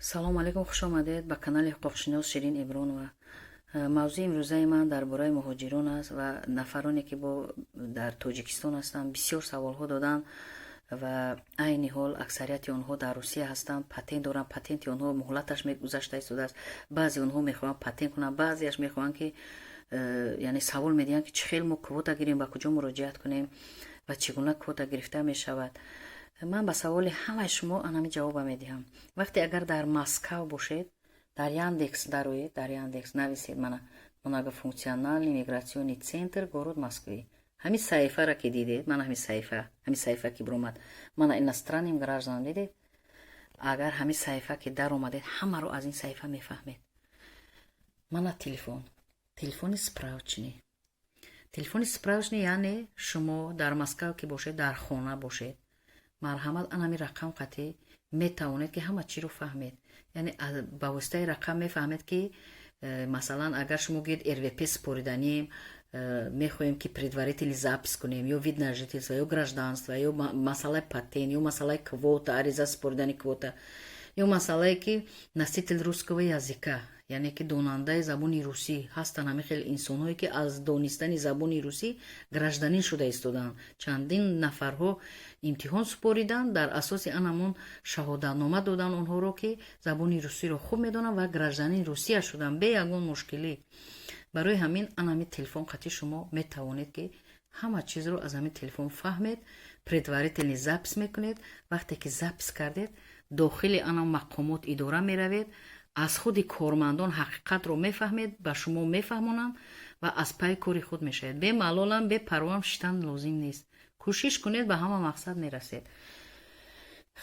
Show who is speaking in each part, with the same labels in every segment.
Speaker 1: Салому алейкум, хуш омадед ба канали ҳуқуқшинос Ширин Ибронова. Мавзӯи имрӯзаи ман дар бораи муҳоҷирон аст ва нафароне, ки бо дар Тоҷикистон ҳастанд, бисёр саволҳо доданд ва айни ҳол аксарияти онҳо дар Русия ҳастанд, патент доранд, патенти онҳо муҳлаташ мегузашта истодааст. Баъзе онҳо мехоҳанд патент кунанд, баъзеаш мехоҳанд, ки яъне савол медиҳанд, ки чӣ хел мо квота гирем, ба куҷо муроҷиат кунем ва чӣ гуна квота гирифта мешавад. Ман ба саволи ҳамаи шумо анами ҷавоба медиҳам. Вақте агар дар Москав бошед, дар Яндекс дароед, дар Яндекс нависед мана «Многофункциональный миграционный центр город Москвы». Ҳамин саҳифаро ки дидед, мана ҳамин саҳифа, ҳамин саҳифа ки биромад, мана «Иностранным гражданам» дидед. Агар ҳамин саҳифа ки даромадед, ҳамаро аз ин саҳифа мефаҳмед. Мана телефон, телефони справочный, телефони справочный, яъне шумо дар Москав ки бошед, дар хона бошед, марҳамат, анами рақам қатӣ метавонед, ки ҳама чиро фаҳмед. Яъне ба воситаи рақам мефаҳмед, ки масалан, агар шумо гӯед РВП супориданием, мехоҳем, ки предварительный запись кунем, ё вид на жительство, ё гражданство, ё масъалаи патент, ё масъалаи квота, ариза супоридани квота, ё масъалае ки носитель русского языка, яъне ки донандаи забони русӣ ҳастанд. Ҳамин хел инсонҳое, ки аз донистани забони русӣ гражданин шуда истодаанд. Чандин нафарҳо имтиҳон супориданд, дар асоси анамон шаҳодатнома доданд онҳоро, ки забони русиро хуб медонанд ва гражданини Русия шуданд бе ягон мушкилӣ. Барои ҳамин анами телефон қатӣ шумо метавонед, ки ҳама чизро аз ҳамин телефон фаҳмед. Предварительный запись мекунед. Вақте ки запись кардед, дохили ана мақомот, идора меравед, аз худи кормандон ҳақиқатро мефаҳмед, ба шумо мефаҳмонанд ва аз пайи кори худ мешавед. Бемалолам, бепарвоам шитан лозим нест. Кӯшиш кунед, ба ҳама мақсад мерасед.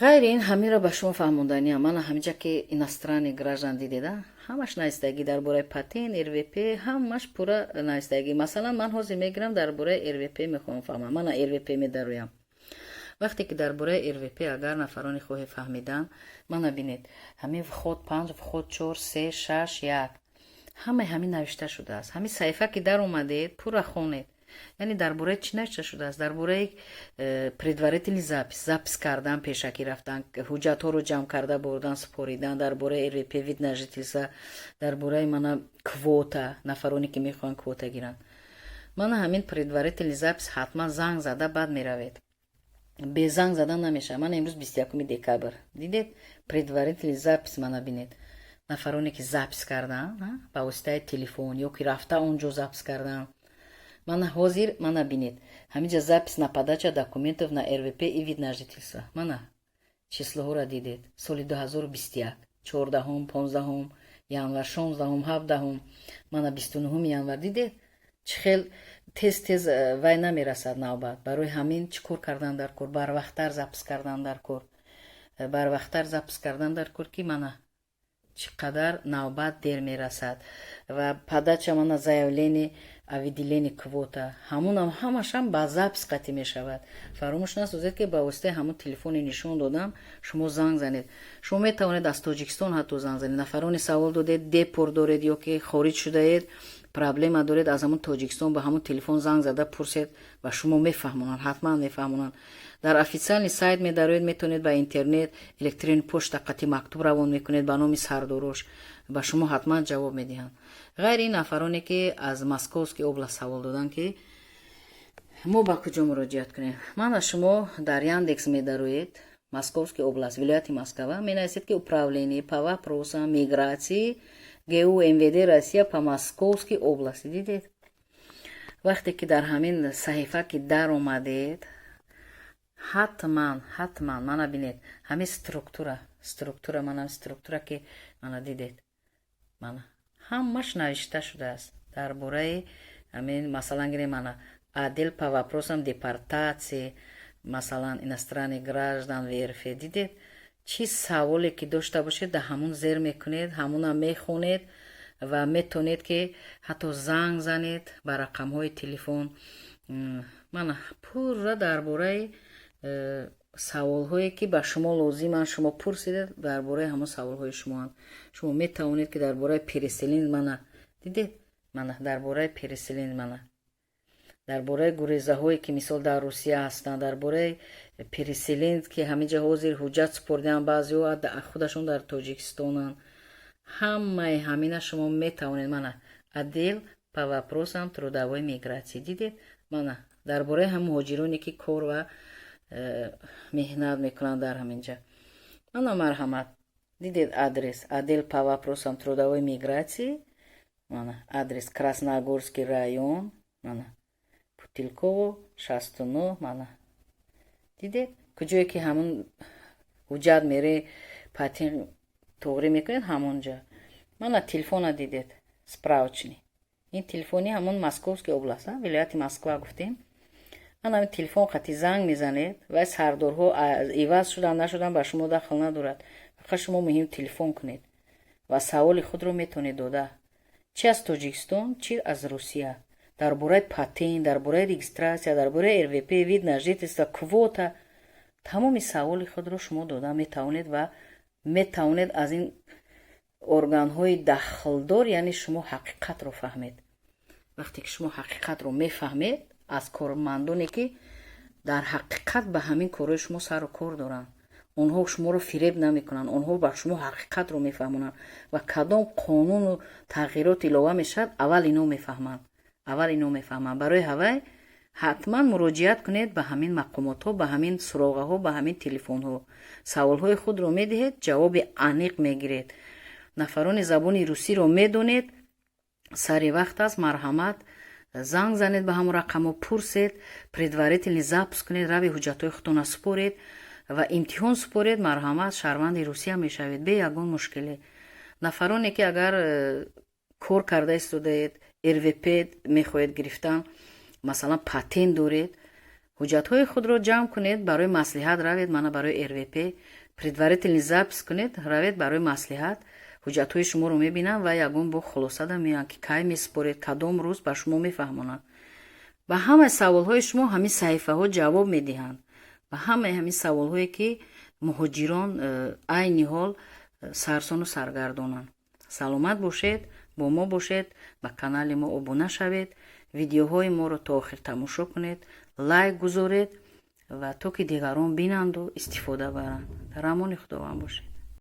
Speaker 1: Ғайри ин, ҳаминро ба шумо фаҳмонданиам. Мана ҳаминҷа ки «Иностранный граждан» дидеда, ҳамаш навистагӣ дар бораи патент, РВП, ҳамаш пурра навистагӣ. Масалан, ман ҳозир мегирам, дар бораи РВП мехоҳам фаҳмам. Мана РВП медароям. Вақте ки дар бораи РВП агар нафароне хоҳе фаҳмидан, мана бинед, ҳамин вход панҷ, вход чор, се, шаш, як, ҳамаи ҳамин навишта шудааст. Ҳамин саҳифа ки даромадед, пурра хонед. Яъне дар бораи чӣ навишта шудааст? Дар бораи предварительный запись, запись кардан, пешакӣ рафтан, ҳуҷҷатҳоро ҷамъ карда бурдан, супоридан, дар бораи РВП, вид на жительство, дар бораи мана квота, нафароне ки мехоҳанд квота гиранд. Мана ҳамин предварительный запись ҳатман занг зада баъд меравед, бе занг задан намешавад. Мана имрӯз 21 декабр, дидед, предварительный запись. Мана бинед, нафароне ки запись кардан ба воситаи телефон ё ки рафта он ҷо запись кардан. Мана ҳозир, мана бинед, ҳаминҷа «Запись на подача документов на РВП и вид на жительство». Мана числоҳоро дидед: соли 2021, 14-ум, 15 январ, 16-ум, 17-ум, мана 29 январ. Дидед, чӣ хел тез тез вай намерасад навбат. Барои ҳамин чӣ кор кардан дар кор? Барвақттар запись кардан дар кор, барвақттар запись кардан дар кор, ки мана чӣ қадар навбат дер мерасад. Ва подача мана заявление о выделении квота, ҳамунам ҳамашам ба запись қатъӣ мешавад. Фаромӯш насозед, ки ба воситаи ҳамун телефоне нишон додам, шумо занг занед. Шумо метавонед аз Тоҷикистон ҳатто занг занед. Нафароне савол додед, депорт доред ё ки хориҷ шудаед, проблема доред, аз ҳамун Тоҷикистон ба ҳамун телефон занг зада пурсед ва шумо мефаҳмонанд, ҳатман мефаҳмонанд. Дар официальный сайт медароед, метавонед ба интернет, электронный почта қатъи мактуб равон мекунед ба номи сардорош, ба шумо ҳатман ҷавоб медиҳанд. Ғайри ин, нафароне ки аз Московский область савол доданд, ки мо ба куҷо муроҷиат кунем, мана шумо дар Яндекс медароед, «Московский область», вилояти Москва менависед, ки «Управление по вопросам миграции ГУ МВД Россия по Московской области». Дидед, вақте ки дар ҳамин саҳифа ки даромадед, ҳатман, ҳатман мана бинед, ҳамин структура, структура, мана структура ки мана дидед, мана ҳамаш навишта шудааст дар бораи ҳамин. Масалан гирем, мана «Отдел по вопросам депортации, масалан, иностранных граждан в РФ». Дидед, чӣ саволе ки дошта бошед, дар ҳамун зер мекунед, ҳамуна мехонед ва метавонед, ки ҳатто занг занед ба рақамҳои телефон. Мана пурра дар бораи саволҳое ки ба шумо лозиманд, шумо пурсидед, дар бораи ҳамон саволҳои шумоанд. Шумо метавонед, ки дар бораи переселение, мана дидед, мана дар бораи переселение, мана Дар бораи гурезаҳое, ки мисол дар Русия ҳастанд, дар бораи переселенец, ки ҳаминҷа ҳозир ҳуҷҷат супордаанд, баъзеҳо худашон дар Тоҷикистонанд. Ҳамаи ҳамина шумо метавонед. Мана, «Отдел по вопросам трудовой миграции», дидед? Мана, дар бораи ҳам муҳоҷироне, ки кор ва меҳнат мекунанд дар ҳаминҷа. Мана, марҳамат, дидед адрес: «Отдел по вопросам трудовой миграции». Мана адрес: Красногорский район, мана, Путилково, 69. Мана, дидед, куҷое ки ҳамун ҳуҷҷат мере, патент туғрӣ мекунед, ҳамонҷа. Мана телефона дидед, справочный. Ин телефони ҳамон Московский область, вилояти Москва гуфтем. Ман ҳамин телефон қати занг мезанед. Вай сардорҳо иваз шудан, нашудан ба шумо дахл надорад. Фақат шумо муҳим телефон кунед ва саволи худро метавонед дода, чи аз Тоҷикистон, чи аз Русия, дар бораи патент, дар бораи регистрация, дар бораи РВП, вид на жительство, квота. Тамоми саволи худро шумо дода метавонед ва метавонед аз ин органҳои дахлдор, яъне шумо ҳақиқатро фаҳмед. Вақте ки шумо ҳақиқатро мефаҳмед аз кормандоне, ки дар ҳақиқат ба ҳамин корҳои шумо сару кор доранд, онҳо шуморо фиреб намекунанд, онҳо ба шумо ҳақиқатро мефаҳмонанд ва кадом қонуну тағйирот илова мешавад, аввал ино мефаҳманд, аввал ино мефаҳманд. Барои ҳавай ҳатман муроҷиат кунед ба ҳамин мақомотҳо, ба ҳамин суроғаҳо, ба ҳамин телефонҳо. Саволҳои худро медиҳед, ҷавоби аниқ мегиред. Нафарони забони русиро медонед, сари вақт аст, марҳамат, занг занед ба ҳамон рақамҳо, пурсед, предварительный запись кунед, рави ҳуҷҷатҳои худтона супоред ва имтиҳон супоред. Марҳамат, шаҳрванди Русия мешавед бе ягон мушкиле. Нафароне ки агар кор карда истодаед, РВП мехоҳед гирифтан, масалан, патент доред, ҳуҷҷатҳои худро ҷамъ кунед, барои маслиҳат равед. Мана, барои РВП предварительный запись кунед, равед барои маслиҳат. Ҳуҷҷатҳои шуморо мебинанд ва ягон бо хулосада меоянд, ки кай месупоред, кадом рӯз, ба шумо мефаҳмонанд. Ба ҳамаи саволҳои шумо ҳамин саҳифаҳо ҷавоб медиҳанд, ба ҳамаи ҳамин саволҳое, ки муҳоҷирон айни ҳол сарсону саргардонанд. Саломат бошед, бо мо бошед, ба канали мо обуна шавед, видеоҳои моро то охир тамошо кунед, лайк гузоред ва то ки дигарон бинанду истифода баранд. Дар амони Худованд бошед.